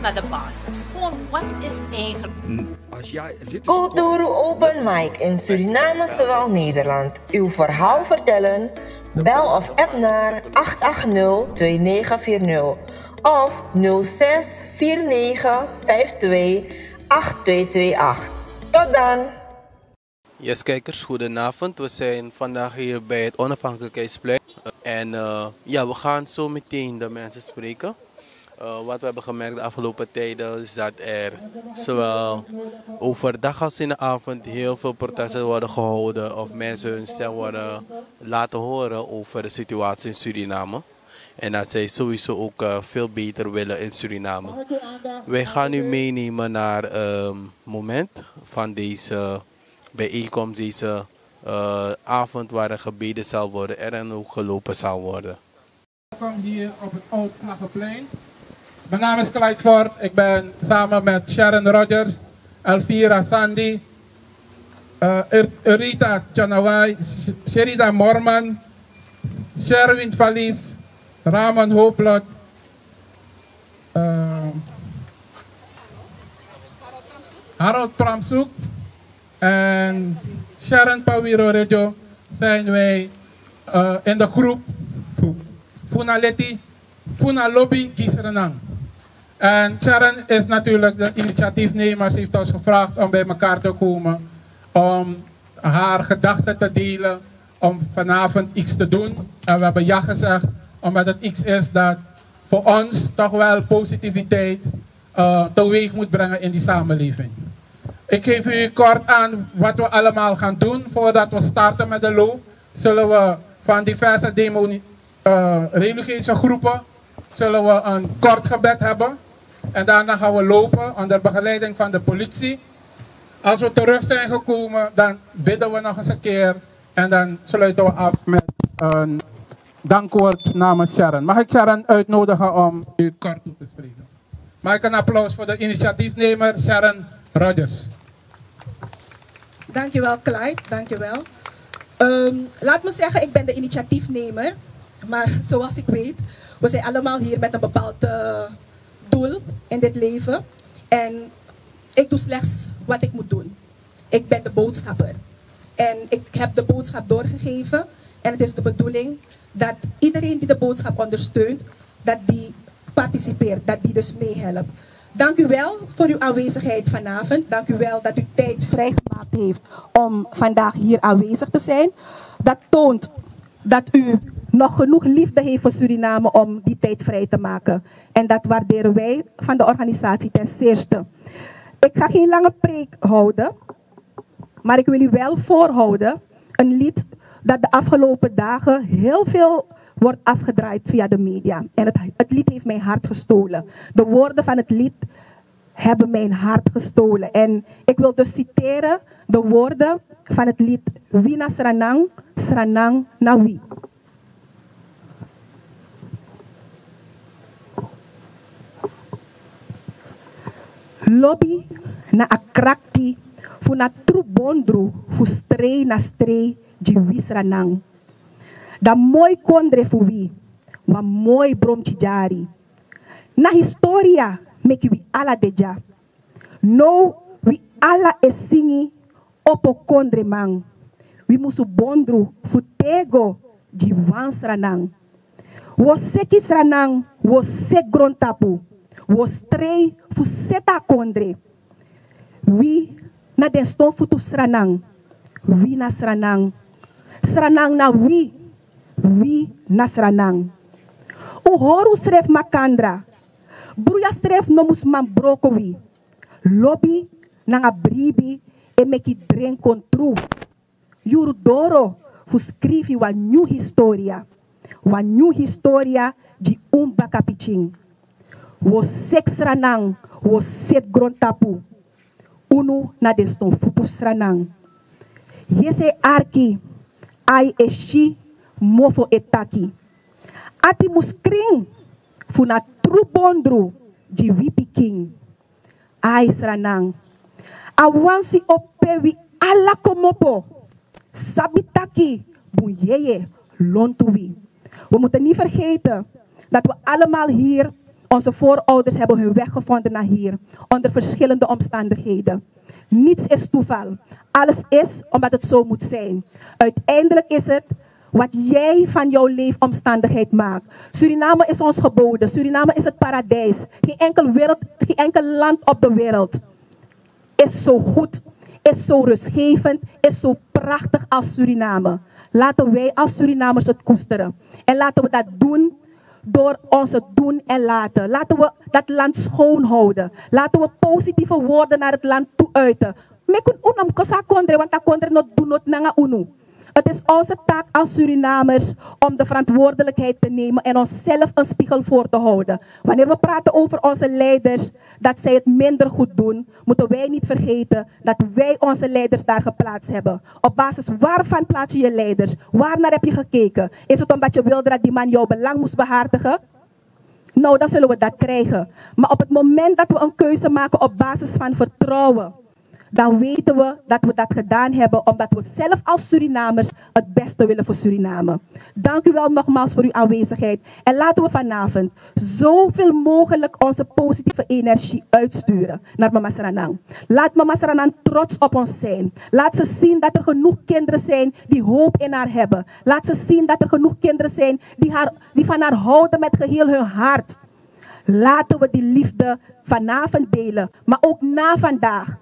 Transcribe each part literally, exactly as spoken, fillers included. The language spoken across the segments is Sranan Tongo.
Naar de basis. Gewoon, wat is eigenlijk? Cultuur Open Mic in Suriname, zowel Nederland. Uw verhaal vertellen? Bel of app naar acht acht nul twee negen vier nul of nul zes vier negen vijf twee acht twee twee acht. Tot dan! Yes, kijkers, goedenavond. We zijn vandaag hier bij het Onafhankelijkheidsplein. En eh, ja, we gaan zo meteen de mensen spreken. Eh, wat we hebben gemerkt de afgelopen tijden is dat er zowel overdag als in de avond heel veel protesten worden gehouden of mensen hun stem worden laten horen over de situatie in Suriname. En dat zij sowieso ook eh, veel beter willen in Suriname. Wij gaan u meenemen naar het moment van deze bijeenkomst, deze eh, avond waar er gebeden zal worden en ook gelopen zal worden. Welkom hier op het Oud Vlaggenplein. Mijn naam is Clyde Ford. Ik ben samen met Sharon Rogers, Elvira Sandy, eh, Er- Erita Chanaway, Sh- Sherida Morman, Sherwin Valis, Ramon Hooplot, eh, Harold Pramsoek en Sharon Pawiro Rejo zijn wij eh, in de groep Fu- Funa Leti, Funa Lobby Gisrenan. En Sharon is natuurlijk de initiatiefnemer. Ze heeft ons gevraagd om bij elkaar te komen om haar gedachten te delen om vanavond iets te doen. En we hebben ja gezegd, omdat het iets is dat voor ons toch wel positiviteit eh, teweeg moet brengen in die samenleving. Ik geef u kort aan wat we allemaal gaan doen voordat we starten met de loop. Zullen we van diverse demoni- eh, religieuze groepen zullen we een kort gebed hebben. En daarna gaan we lopen onder begeleiding van de politie. Als we terug zijn gekomen, dan bidden we nog eens een keer. En dan sluiten we af met een dankwoord namens Sharon. Mag ik Sharon uitnodigen om u kort toe te spreken? Mag ik een applaus voor de initiatiefnemer Sharon Rogers? Dankjewel, Clyde. Dankjewel. Ehm, laat me zeggen, ik ben de initiatiefnemer. Maar zoals ik weet, we zijn allemaal hier met een bepaald eh, doel in dit leven. En ik doe slechts wat ik moet doen. Ik ben de boodschapper. En ik heb de boodschap doorgegeven. En het is de bedoeling dat iedereen die de boodschap ondersteunt, dat die participeert, dat die dus meehelpt. Dank u wel voor uw aanwezigheid vanavond. Dank u wel dat u tijd vrijgemaakt heeft om vandaag hier aanwezig te zijn. Dat toont dat u nog genoeg liefde heeft voor Suriname om die tijd vrij te maken. En dat waarderen wij van de organisatie ten zeerste. Ik ga geen lange preek houden, maar ik wil u wel voorhouden een lied dat de afgelopen dagen heel veel wordt afgedraaid via de media. En het, het lied heeft mijn hart gestolen. De woorden van het lied hebben mijn hart gestolen. En ik wil dus citeren de woorden van het lied Wi na Sranang, Sranang na wi. Lobi na a krakti fu na tru bondru fu strei na strei gi wi Sranang. Da moi kondre fu wi, wan moi bromtyi dyari. Na historia meki wi ala de dya. Now wi ala e singi opo kondreman. Wi musu bondru fu tego gi wan Sranan. Wi o seki Sranan, wi o seki grontapu, wi o strei fu seti a kondre. Wi na den ston futu Sranan. Wi na Sranan. Sranan na wi. Wi na Sranan. Un hori unsrefi makandra. Bruya srefi no mus man broko wi. Lobi nanga bribi e meki dren kon tru. Yuru doro fu skrifi wan nyun historia. Wan nyun historia gi un bakapikin. Wi o seki Sranan, wi o seti grontapu. Unu na den ston futu Sranan. Yesi e arki, ai e si, mofo e taki. Ati mus krin fu na tru bondru gi wi pikin. Ai Sranan. A wansi o pe wi ala komopo. Sabi taki bun yeye lontu wi. We moeten niet vergeten dat we allemaal hier Onze voorouders hebben hun weg gevonden naar hier, onder verschillende omstandigheden. Niets is toeval. Alles is omdat het zo moet zijn. Uiteindelijk is het wat jij van jouw leefomstandigheid maakt. Suriname is ons geboden. Suriname is het paradijs. Geen enkel, wereld, geen enkel land op de wereld is zo goed, is zo rustgevend, is zo prachtig als Suriname. Laten wij als Surinamers het koesteren. En laten we dat doen door onze doen en laten. Laten we dat land schoonhouden. Laten we positieve woorden naar het land toe uiten. Meki un no mus kosi a kondre, want a kondre no du noti nanga unu. Het is onze taak als Surinamers om de verantwoordelijkheid te nemen en onszelf een spiegel voor te houden. Wanneer we praten over onze leiders, dat zij het minder goed doen, moeten wij niet vergeten dat wij onze leiders daar geplaatst hebben. Op basis waarvan plaats je je leiders? Waar naar heb je gekeken? Is het omdat je wilde dat die man jouw belang moest behartigen? Nou, dan zullen we dat krijgen. Maar op het moment dat we een keuze maken op basis van vertrouwen, dan weten we dat we dat gedaan hebben omdat we zelf als Surinamers het beste willen voor Suriname. Dank u wel nogmaals voor uw aanwezigheid. En laten we vanavond zoveel mogelijk onze positieve energie uitsturen naar Mama Sranang. Laat Mama Sranang trots op ons zijn. Laat ze zien dat er genoeg kinderen zijn die hoop in haar hebben. Laat ze zien dat er genoeg kinderen zijn die, haar, die van haar houden met geheel hun hart. Laten we die liefde vanavond delen, maar ook na vandaag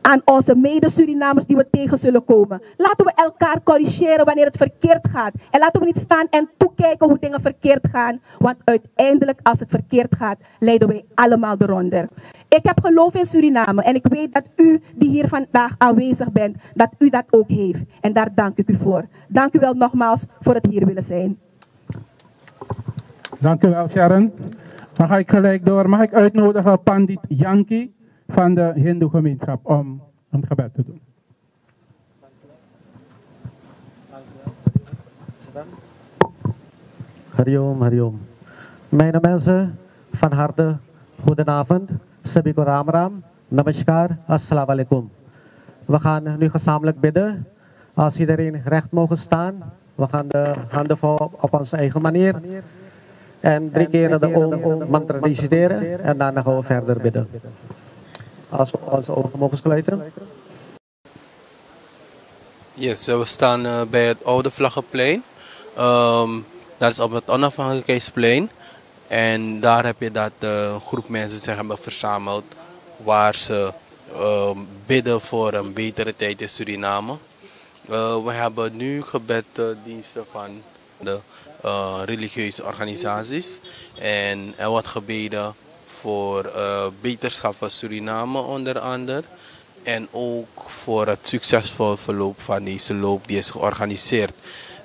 aan onze mede-Surinamers die we tegen zullen komen. Laten we elkaar corrigeren wanneer het verkeerd gaat. En laten we niet staan en toekijken hoe dingen verkeerd gaan, want uiteindelijk, als het verkeerd gaat, lijden wij allemaal eronder. Ik heb geloof in Suriname en ik weet dat u die hier vandaag aanwezig bent, dat u dat ook heeft. En daar dank ik u voor. Dank u wel nogmaals voor het hier willen zijn. Dank u wel, Sharon. Dan ga ik gelijk door. Mag ik uitnodigen Pandit Yankee van de Hindoe gemeenschap om een gebed te doen? Hariom, hariom. Mijn mensen, van harte goedenavond. Sabiko Ram Ram, Namaskar, Assalamu alaikum. We gaan nu gezamenlijk bidden. Als iedereen recht mogen staan, we gaan de handen vouwen op onze eigen manier. En drie keren de Om mantra reciteren en daarna gaan we verder bidden. Als we onze ogen mogen sluiten. Yes, eh, we staan eh, bij het Oude Vlaggenplein. Ehm, dat is op het Onafhankelijkheidsplein. En daar heb je dat eh, een groep mensen zich hebben verzameld waar ze ehm, bidden voor een betere tijd in Suriname. Eh, we hebben nu gebedsdiensten van de eh, religieuze organisaties. En er wordt gebeden voor eh, beterschap van Suriname onder andere. En ook voor het succesvol verloop van deze loop die is georganiseerd.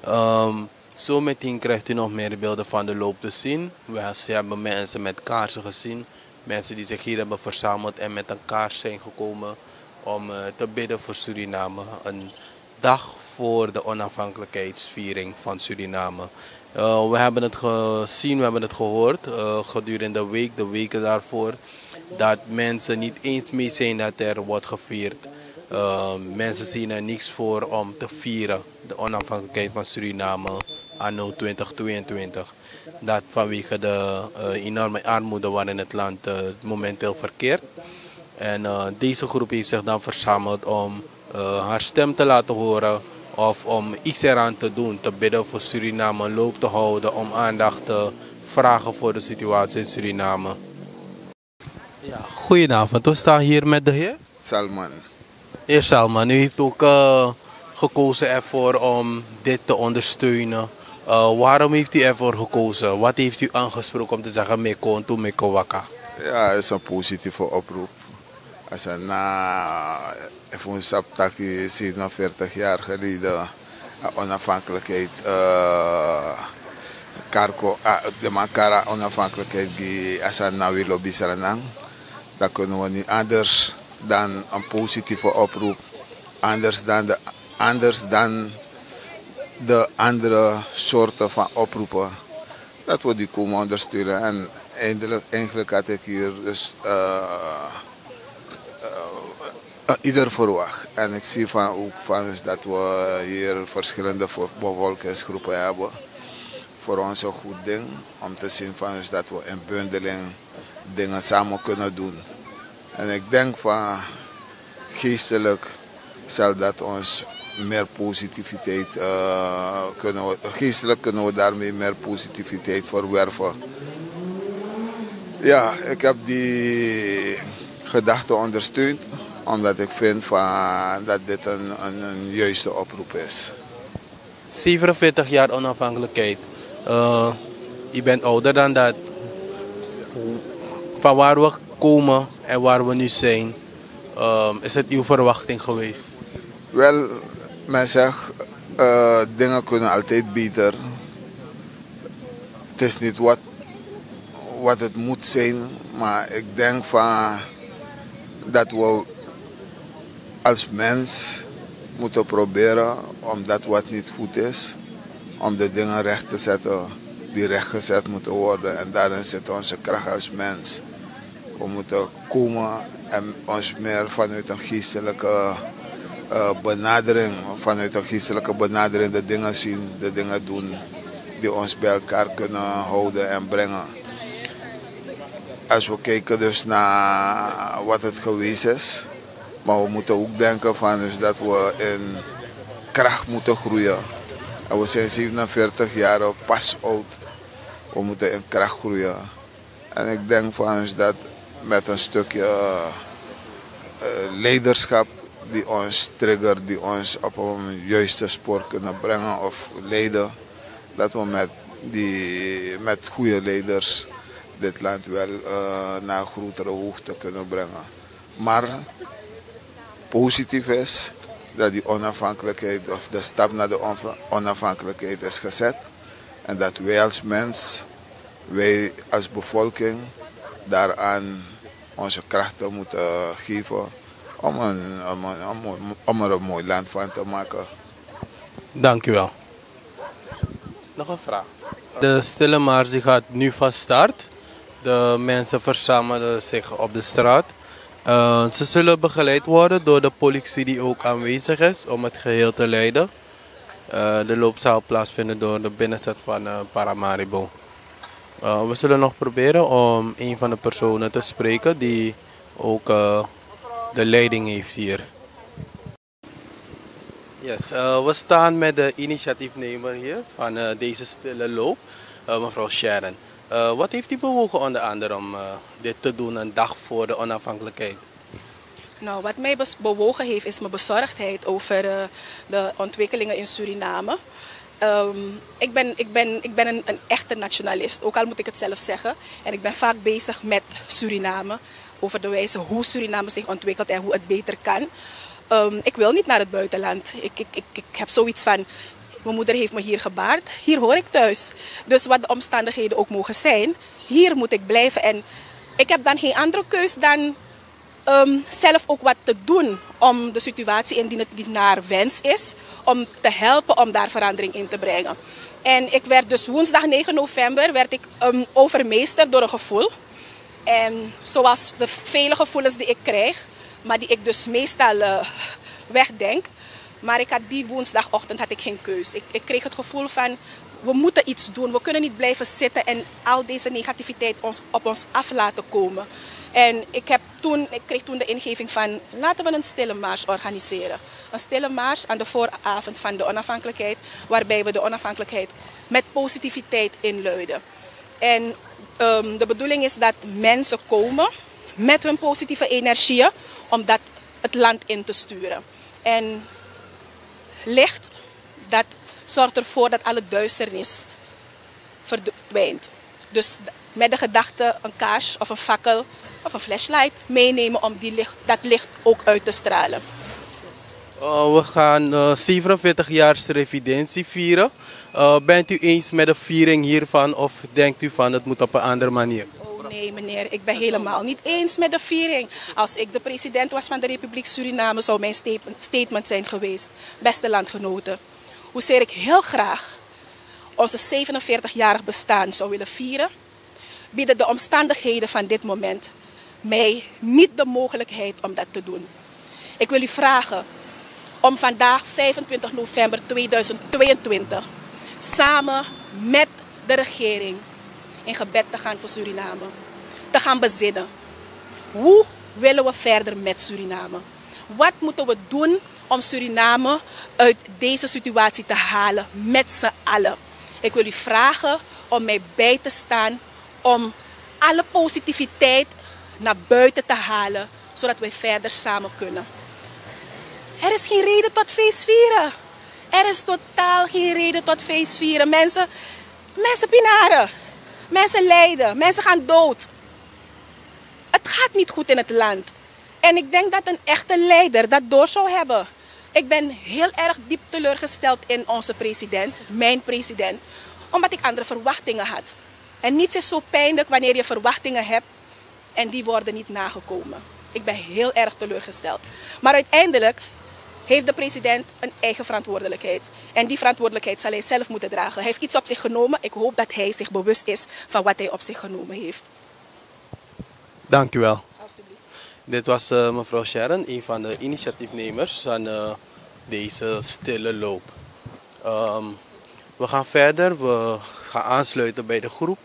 Ehm, zometeen krijgt u nog meer beelden van de loop te zien. We, ze hebben mensen met kaarsen gezien. Mensen die zich hier hebben verzameld en met een kaars zijn gekomen om eh, te bidden voor Suriname. Een dag voor de onafhankelijkheidsviering van Suriname. Eh, we hebben het gezien, we hebben het gehoord eh, gedurende de week, de weken daarvoor, dat mensen niet eens mee zijn dat er wordt gevierd. Eh, mensen zien er niks voor om te vieren de onafhankelijkheid van Suriname anno twintig tweeëntwintig. Dat vanwege de eh, enorme armoede waarin het land eh, momenteel verkeert. En eh, deze groep heeft zich dan verzameld om eh, haar stem te laten horen of om iets eraan te doen, te bidden voor Suriname, een loop te houden, om aandacht te vragen voor de situatie in Suriname. Ja, goedenavond, we staan hier met de heer. Salman. Heer Salman, u heeft ook eh, gekozen ervoor om dit te ondersteunen. Eh, waarom heeft u ervoor gekozen? Wat heeft u aangesproken om te zeggen: "Meko ontu, meko waka"? Ja, het is een positieve oproep. Als een na Efu un sabi taki zevenenveertig jaar geleden a onafhankelijkheid eh, karko, ah, de man kari a onafhankelijkheid gi a sani na wi lobi Sranan, dan kunnen we niet anders dan een positieve oproep, anders dan de, anders dan de andere soorten van oproepen, dat we die komen ondersteunen. En eindelijk, eigenlijk had ik hier dus eh, eh, eh, ieder verwacht. En ik zie van, ook van dat we hier verschillende vo- bevolkingsgroepen hebben. Voor ons een goed ding om te zien van ons dat we in bundeling dingen samen kunnen doen. En ik denk van geestelijk zal dat ons meer positiviteit uh, kunnen we, geestelijk kunnen we daarmee meer positiviteit verwerven. Ja, ik heb die gedachte ondersteund, omdat ik vind van dat dit een, een, een juiste oproep is. Zevenenveertig jaar onafhankelijkheid. Uh, je bent ouder dan dat. Van waar we komen en waar we nu zijn, uh, is het uw verwachting geweest? Wel, men zegt, uh, dingen kunnen altijd beter. Het is niet wat, wat het moet zijn, maar ik denk van dat we als mens moeten proberen om dat wat niet goed is, om de dingen recht te zetten die rechtgezet moeten worden. En daarin zit onze kracht als mens. We moeten komen en ons meer vanuit een geestelijke uh, benadering, vanuit een geestelijke benadering de dingen zien, de dingen doen die ons bij elkaar kunnen houden en brengen. Als we kijken dus naar wat het geweest is, maar we moeten ook denken van dus dat we in kracht moeten groeien. En we zijn zevenenveertig jaar pas oud. We moeten in kracht groeien. En ik denk van ons dat met een stukje uh, leiderschap die ons trigger, die ons op een juiste spoor kunnen brengen of leiden, dat we met, die, met goede leiders dit land wel uh, naar een grotere hoogte kunnen brengen. Maar positief is dat die onafhankelijkheid of de stap naar de onafhankelijkheid is gezet. En dat wij als mens, wij als bevolking daaraan onze krachten moeten geven om, een, om, een, om, om er een mooi land van te maken. Dank u wel. Nog een vraag. De Stille Mars die gaat nu van start. De mensen verzamelen zich op de straat. Uh, ze zullen begeleid worden door de politie die ook aanwezig is om het geheel te leiden. Uh, de loop zal plaatsvinden door de binnenstad van uh, Paramaribo. Uh, we zullen nog proberen om een van de personen te spreken die ook uh, de leiding heeft hier. Yes, uh, we staan met de initiatiefnemer hier van uh, deze stille loop, uh, mevrouw Sharon. Uh, wat heeft u bewogen onder andere om uh, dit te doen een dag voor de onafhankelijkheid? Nou, wat mij bewogen heeft is mijn bezorgdheid over uh, de ontwikkelingen in Suriname. Um, ik ben, ik ben, ik ben een, een echte nationalist, ook al moet ik het zelf zeggen. En ik ben vaak bezig met Suriname, over de wijze hoe Suriname zich ontwikkelt en hoe het beter kan. Um, ik wil niet naar het buitenland. Ik, ik, ik, ik heb zoiets van, mijn moeder heeft me hier gebaard. Hier hoor ik thuis. Dus wat de omstandigheden ook mogen zijn, hier moet ik blijven. En ik heb dan geen andere keus dan um, zelf ook wat te doen om de situatie, indien het niet naar wens is, om te helpen om daar verandering in te brengen. En ik werd dus woensdag negen november werd ik um, overmeesterd door een gevoel. En zoals de vele gevoelens die ik krijg, maar die ik dus meestal uh, wegdenk. Maar ik had die woensdagochtend had ik geen keus. Ik, ik kreeg het gevoel van, we moeten iets doen. We kunnen niet blijven zitten en al deze negativiteit ons, op ons af laten komen. En ik, heb toen, ik kreeg toen de ingeving van, laten we een stille mars organiseren. Een stille mars aan de vooravond van de onafhankelijkheid, waarbij we de onafhankelijkheid met positiviteit inluiden. En um, de bedoeling is dat mensen komen met hun positieve energieën om dat het land in te sturen. En licht, dat zorgt ervoor dat alle duisternis verdwijnt. Dus met de gedachte een kaars of een fakkel of een flashlight meenemen om die licht, dat licht ook uit te stralen. Uh, we gaan uh, zevenenveertig jaar revidentie vieren. Uh, bent u eens met de viering hiervan of denkt u van het moet op een andere manier? Oh nee meneer, ik ben helemaal niet eens met de viering. Als ik de president was van de Republiek Suriname zou mijn statement zijn geweest. Beste landgenoten, hoezeer ik heel graag onze zevenenveertigjarig bestaan zou willen vieren, bieden de omstandigheden van dit moment mij niet de mogelijkheid om dat te doen. Ik wil u vragen om vandaag vijfentwintig november tweeduizend tweeëntwintig samen met de regering in gebed te gaan voor Suriname, te gaan bezinnen. Hoe willen we verder met Suriname? Wat moeten we doen om Suriname uit deze situatie te halen met z'n allen? Ik wil u vragen om mij bij te staan, om alle positiviteit naar buiten te halen, zodat wij verder samen kunnen. Er is geen reden tot feestvieren. Er is totaal geen reden tot feestvieren. Mensen, mensen pinaren. Mensen lijden. Mensen gaan dood. Het gaat niet goed in het land. En ik denk dat een echte leider dat door zou hebben. Ik ben heel erg diep teleurgesteld in onze president, mijn president, omdat ik andere verwachtingen had. En niets is zo pijnlijk wanneer je verwachtingen hebt en die worden niet nagekomen. Ik ben heel erg teleurgesteld. Maar uiteindelijk heeft de president een eigen verantwoordelijkheid. En die verantwoordelijkheid zal hij zelf moeten dragen. Hij heeft iets op zich genomen. Ik hoop dat hij zich bewust is van wat hij op zich genomen heeft. Dank u wel. Dit was eh, mevrouw Sharon, een van de initiatiefnemers van eh, deze stille loop. Ehm, we gaan verder, we gaan aansluiten bij de groep.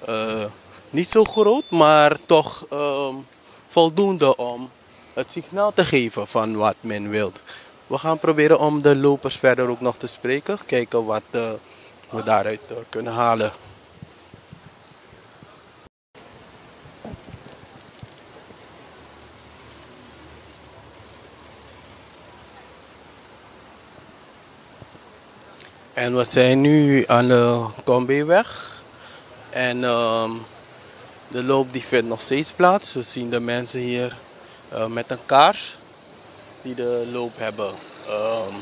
Eh, niet zo groot, maar toch ehm, voldoende om het signaal te geven van wat men wilt. We gaan proberen om de lopers verder ook nog te spreken, kijken wat eh, we daaruit eh, kunnen halen. En we zijn nu aan de Kombeeweg. En ehm, de loop die vindt nog steeds plaats. We zien de mensen hier eh, met een kaars die de loop hebben ehm,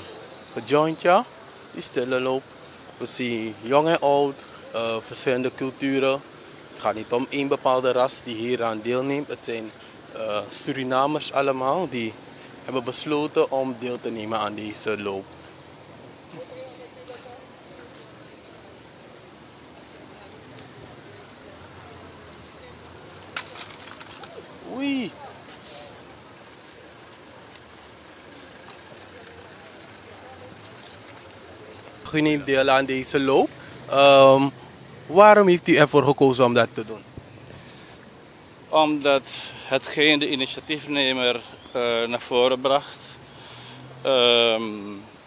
gejoind, ja. Die stille loop. We zien jong en oud, eh, verschillende culturen. Het gaat niet om één bepaalde ras die hier aan deelneemt. Het zijn eh, Surinamers allemaal die hebben besloten om deel te nemen aan deze loop. Oei. U neemt deel aan deze loop. Ehm, waarom heeft u ervoor gekozen om dat te doen? Omdat hetgeen de initiatiefnemer eh, naar voren bracht, ehm,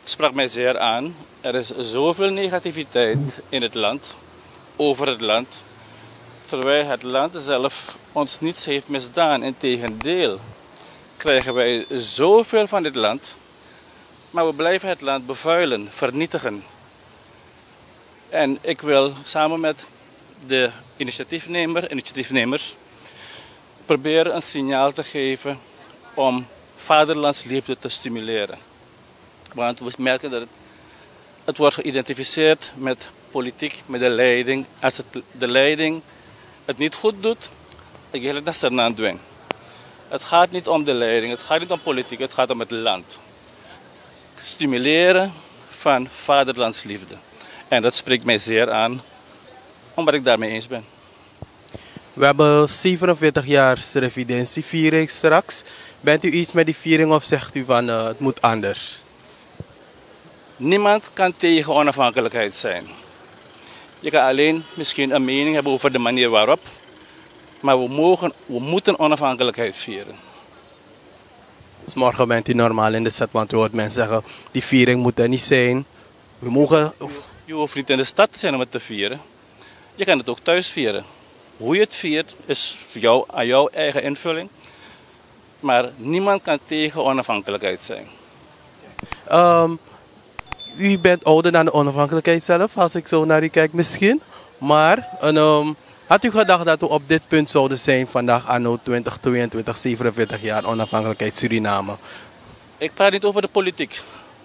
sprak mij zeer aan. Er is zoveel negativiteit in het land, over het land, terwijl het land zelf ons niets heeft misdaan. Integendeel, krijgen wij zoveel van dit land, maar we blijven het land bevuilen, vernietigen. En ik wil samen met de initiatiefnemer, initiatiefnemers, proberen een signaal te geven om vaderlandsliefde te stimuleren. Want we merken dat het, het wordt geïdentificeerd met politiek, met de leiding. Als het, de leiding het niet goed doet, dan geldt het naar Sernaan dwing. Het gaat niet om de leiding, het gaat niet om politiek, het gaat om het land. Stimuleren van vaderlandsliefde. En dat spreekt mij zeer aan, omdat ik daarmee eens ben. We hebben zevenenveertig jaar Srevidentieviering straks. Bent u eens met die viering of zegt u van eh, het moet anders? Niemand kan tegen onafhankelijkheid zijn. Je kan alleen misschien een mening hebben over de manier waarop, maar we, mogen, we moeten onafhankelijkheid vieren. Dus morgen bent u normaal in de stad, want u hoort mensen zeggen, die viering moet er niet zijn. We mogen... Je hoeft niet in de stad te zijn om het te vieren. Je kan het ook thuis vieren. Hoe je het viert is jou, aan jouw eigen invulling. Maar niemand kan tegen onafhankelijkheid zijn. Ehm, u bent ouder dan de onafhankelijkheid zelf, als ik zo naar u kijk misschien. Maar een, ehm, had u gedacht dat we op dit punt zouden zijn vandaag anno twintig tweeëntwintig, zevenenveertig jaar onafhankelijkheid Suriname? Ik praat niet over de politiek.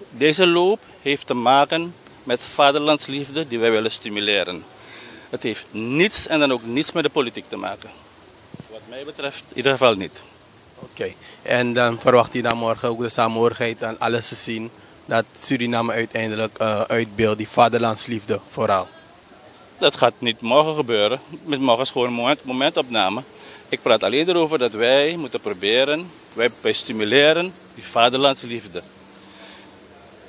Deze loop heeft te maken met vaderlandsliefde die wij willen stimuleren. Het heeft niets en dan ook niets met de politiek te maken. Wat mij betreft in ieder geval niet. Oké, en dan verwacht u dan morgen ook de samenhorigheid en alles te zien dat Suriname uiteindelijk eh, uitbeeldt, die vaderlandsliefde vooral. Dat gaat niet morgen gebeuren. Met morgen is gewoon moment, momentopname. Ik praat alleen erover dat wij moeten proberen, wij, wij stimuleren die vaderlandsliefde.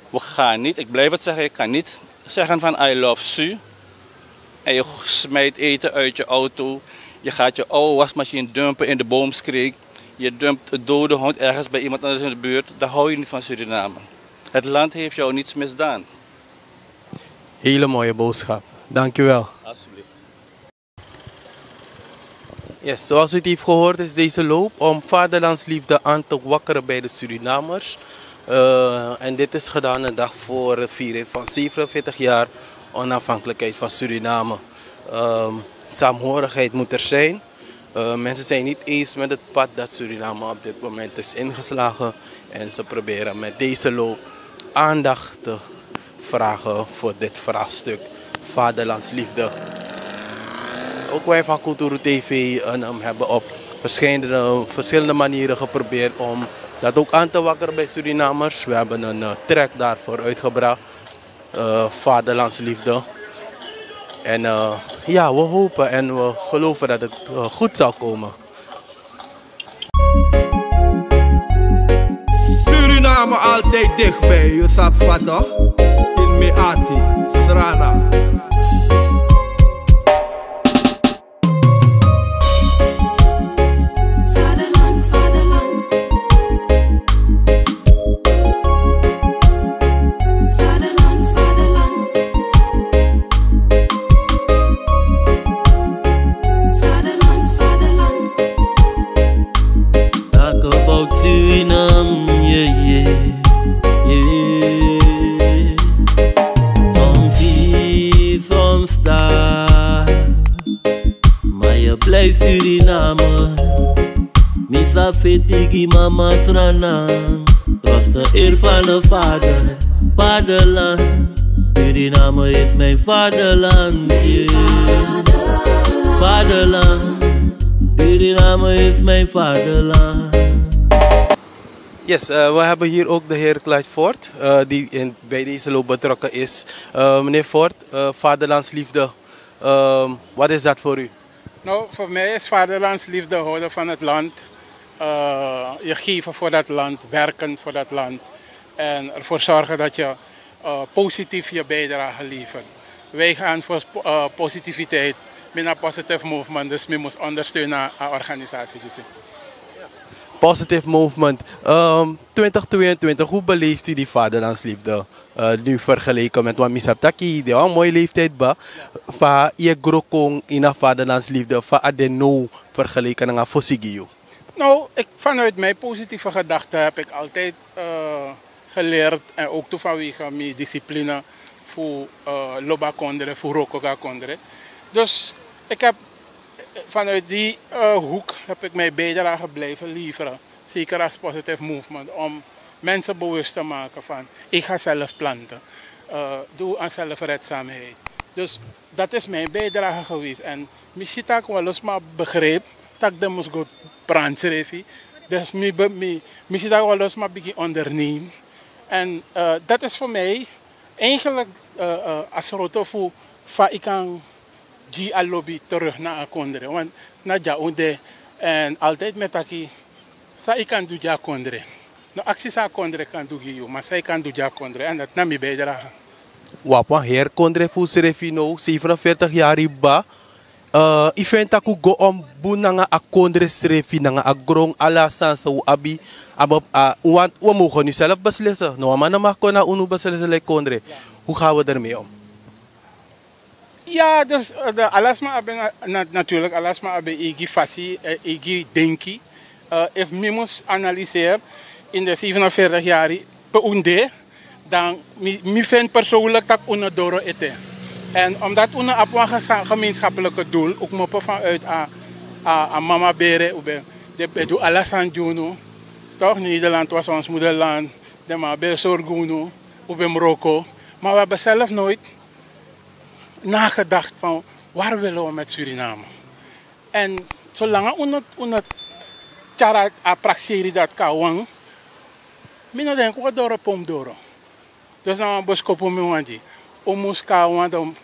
We gaan niet, ik blijf het zeggen, ik kan niet zeggen van I love Su. En je smijt eten uit je auto. Je gaat je oude wasmachine dumpen in de boomskreek. Je dumpt een dode hond ergens bij iemand anders in de buurt. Dan hou je niet van Suriname. Het land heeft jou niets misdaan. Hele mooie boodschap. Dankjewel. Alsjeblieft. Yes, zoals u het heeft gehoord is deze loop om vaderlandsliefde aan te wakkeren bij de Surinamers. Eh, en dit is gedaan een dag voor het vieren van zevenenveertig jaar onafhankelijkheid van Suriname. Ehm, saamhorigheid moet er zijn. Eh, mensen zijn niet eens met het pad dat Suriname op dit moment is ingeslagen. En ze proberen met deze loop aandacht te vragen voor dit vraagstuk vaderlandsliefde. Ook wij van Kulturu T V, eh, hebben op verschillende, verschillende manieren geprobeerd om dat ook aan te wakkeren bij Surinamers. We hebben een eh, track daarvoor uitgebracht, eh, Vaderlandsliefde. En eh, ja, we hopen en we geloven dat het eh, goed zal komen. Suriname altijd dichtbij, je sabi fa toch? In Meati, Srana. Vaderland, vaderland. Vaderland, vaderland. Vaderland, vaderland. Talk about Suriname, yeah, yeah, yeah. Soms hier, soms daar. Maar je blijft Suriname. Mi sa feti gi mama Sranan. Trots de eer van de vader, vaderland. Suriname is mijn vaderland, yeah. Vaderland, Suriname is mijn vaderland. Yes, eh, we hebben hier ook de heer Clyde Ford, eh, die in, bij deze loop betrokken is. Eh, meneer Ford, eh, vaderlandsliefde, ehm, wat is dat voor u? Nou, voor mij is vaderlandsliefde houden van het land, eh, je geven voor dat land, werken voor dat land en ervoor zorgen dat je eh, positief je bijdrage levert. Wij gaan voor spo- eh, positiviteit, binnen Positive Movement, dus men moet ondersteunen aan organisatie. Positive Movement. Ehm, twintig tweeëntwintig, hoe beleeft u die vaderlandsliefde? Eh, nu vergeleken met wat misap taki, de een mooie leeftijd ba. Fa je grokong in een vaderlandsliefde, fa a de no vergeleken nanga fosigi. Nou, ik, vanuit mijn positieve gedachte heb ik altijd eh, geleerd en ook toe vanwege mijn discipline voor eh, loba kondre, voor rokoga kondre. Dus ik heb eh, vanuit die eh, hoek heb ik mijn bijdrage blijven leveren. Zeker als Positive Movement, om mensen bewust te maken van: ik ga zelf planten. Eh, doe aan zelfredzaamheid. Dus dat is mijn bijdrage geweest. En mi si taki wan lo sma begrijp taki den mus go pranti srefi. Dus mi be- mi mi si taki wan lo sma bigin onderneem. En eh, dat is voor mij eigenlijk eh, eh, a sroto fu fa yu kan gi a lobi terug na a kondre, want na dya un de. En altijd mi e taki san yu kan du gi a kondre. No aksi san a kondre kan du gi yu, ma san yu kan du gi a kondre, en dati na mi bijdrage. Wi abi wan heri kondre fu usrefi now, zevenenveertig yari baba. Eh, yu feni tak' un go on bun nanga a kondre srefi, nanga a gron, ala a sani san un abi. A be- a- un wani- un mogen nu self beslisi. No wan man no mag kon na unu beslisi leki kondre. Hoe gaan we ermee om? Ya, dus eh, de- ala sma abi na- na- natuurlijk, ala sma abi eigi fasi, eh, eigi denki. Eh, efu mi mus analyseren in de zevenenveertig yari pe un de, dan mi- mi feni persoonlijk tak' un no doro ete. En omdat un no abi wan gesa- gemeenschappelijke doel, un kmopo vanuit a- a- a mama bere, un ben de- ben du ala sani gi unu. Toch, Nederland was ons moederland. Den man ben e sorgu unu, un ben mus wroko. Maar we hebben zelf nooit nagedacht van waar willen we met Suriname. En solanga un no- un no tyari a prakseri dati kon na wan, mi no denki un o doro pe un mus doro. Dus na wan boskopu mi wani gi. Un mus kon na wan, dan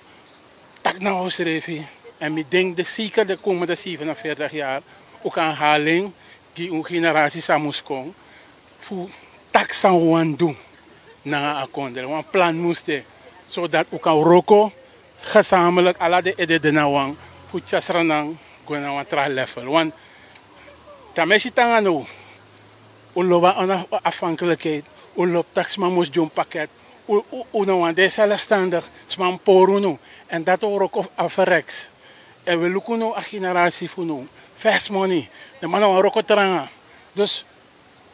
taki nanga unsrefi. En mi denki de zeker de komende zevenenveertig yari un kan halen gi un generasi san mus kon, fu taki san un wani du nanga a kondre. Wan plan mus de, zodat un kan wroko, gesamentlik ala den ede de na wan fu tyari Sranan go na wan tra level. Want dan mi e si te nanga now un lobi a onafhankelijkheid, un lobi taki sma mus gi un paket, un na wan de zelfstandig, sma mus pori unu. En dati un wroko afereks. En wi luku now a generasi fu now, fesi moni, den man na wan wroko tranga. Dus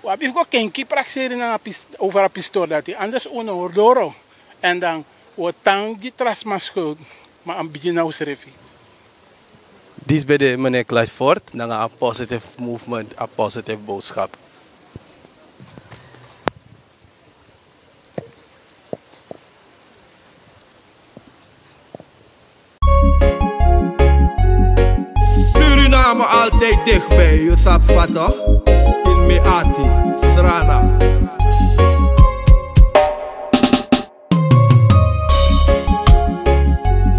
wi abi fu go kenki prakseri nanga over a pistori dati, anders un no hori doro. En dan un o tan gi tra sma skuld, ma a mus bigin na unsrefi. Disi ben de meneer Clifford nanga a positive movement, a positive boodschap. Suriname altijd dichtbij, je sabi fa toch? In mi ati, Sranan.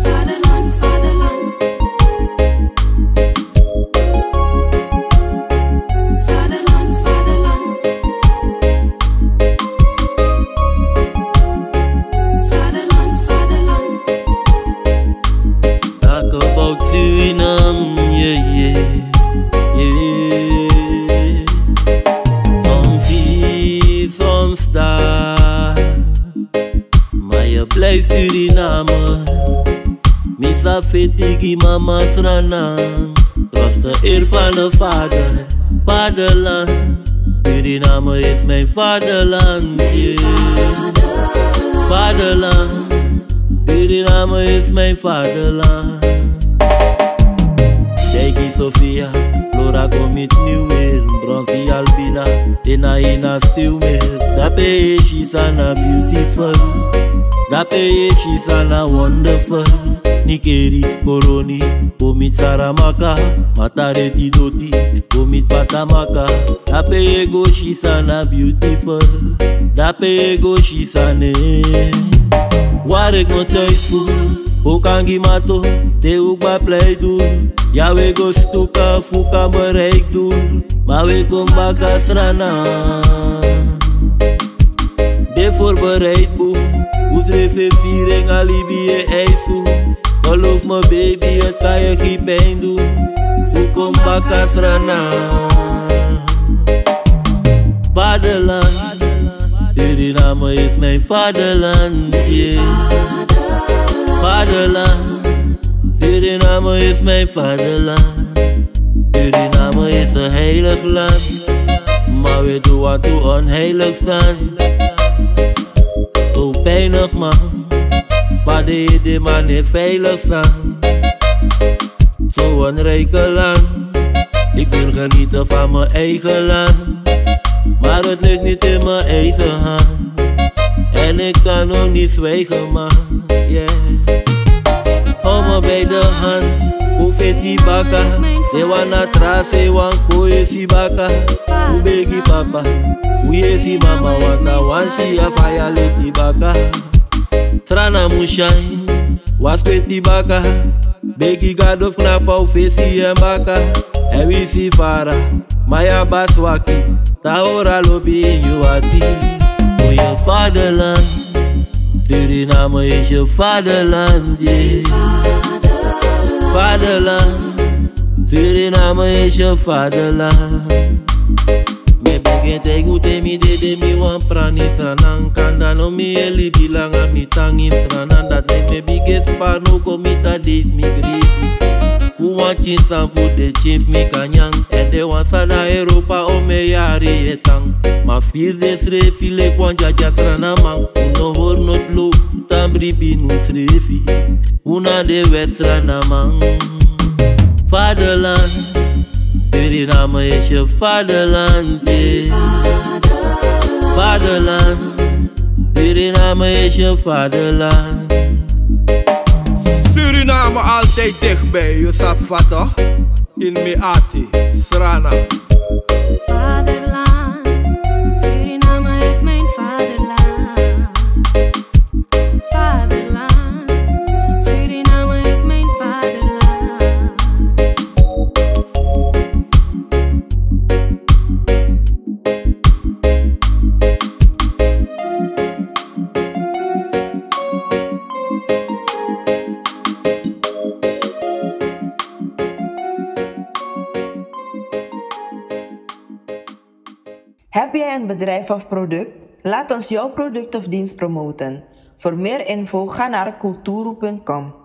Vaderland, vaderland. Vaderland, vaderland. Vaderland, vaderland. Talk about Suriname, yeah, yeah, yeah. Soms hier, soms daar. Maar je blijft Suriname. Mi sa feti gi mama Sranan. Trots de eer van de vader, vaderland. Suriname is mijn vaderland, yeah. Vaderland. Suriname is mijn vaderland. Seiki Sofia, Flora kon miti mi weer. Bronsi Albina, Ina Ina Stilmer. Dape e si san na beautiful. Dape e si san na wonderful. Nikeri, Koroni, kon miti Saramaka. Matareti Doti, kon miti Patamaka. Dape e go si san na beautiful. Dape e go si san ne. Waar ik me thuis voel, ook aan Gimato, te ook bij Pleidoel. Ja, we go stuka, fuka bereik doel. Maar we kom baka Sranan. De voorbereid boom, hoe schreef je viering, alibi je eisen. Geloof me baby, het kan je geen pijn doen. Hoe kom baka Sranan? Vaderland, Suriname is mijn vaderland, yeah. Vaderland, Suriname is mijn vaderland. Suriname is een heilig land, maar we doen wat we onheilig staan. Zo pijnig man, maar de, de man niet veilig staan. Zo'n rijke land, ik wil genieten van mijn eigen land. Maar het ligt niet in mijn eigen hand. En ik kan ook niet zwijgen, man. Yeah. Hou me bij de hand, hoe fit die baka? Ze wan na tra, ze wan koe si baka. Hoe begi papa? Hoe je si mama? Wat na wan si ya faya leti baka. Sranan mus shine, wan skweti baka. Begi Gado fu knapu a un fesi en baka. En wi si fara, ma yu abi a swaki. Tahora lobi ini yu ati. Voor je vaderland. Suriname is je vaderland, yeah. Vaderland. Suriname is je vaderland. Mi e bigin taigi un te mi dede mi wan prani Sranan. Kande no mi e libi langa mi tan ini Sranan. Dati meki mi bigin sparnu kon mi tan dei fu mi bribi. Fu wan pikin san fu den pikin fu mi kan nyan. Èn den wan san na Europa omeni yari e tan. Ma firi densrefi leki wan dyadya Sranaman. Un no hori noti lo, un tan bribi na unsrefi. Un na den wèt Sranaman. Vaderland, Suriname is je vaderland, yeah. Vaderland, Suriname is je vaderland. Suriname altijd dichtbij, je sabi fa toch? In mi ati, Sranan. Vaderland, Suriname is mijn vaderland. Vaderland, Suriname is mijn vaderland. Heb jij een bedrijf of product? Laat ons jouw product of dienst promoten. Voor meer info ga naar kulturu punt com.